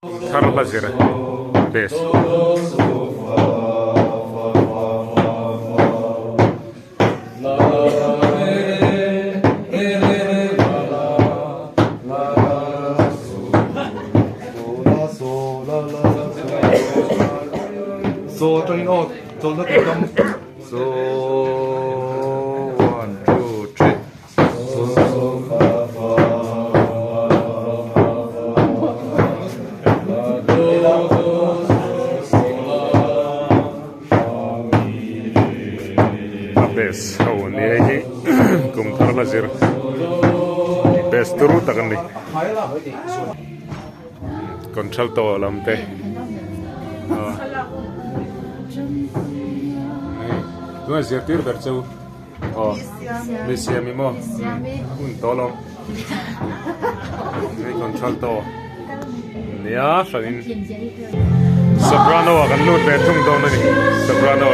Thar hla zir bass. A best ho ni hei hi kum thar la zir best turu tak a ni contralto lam te tunah zirtir ber chu. Aw mi siami maw hun tawh lo mi contralto nia hranin soprano ah kan lut ve thung dawn a ni soprano.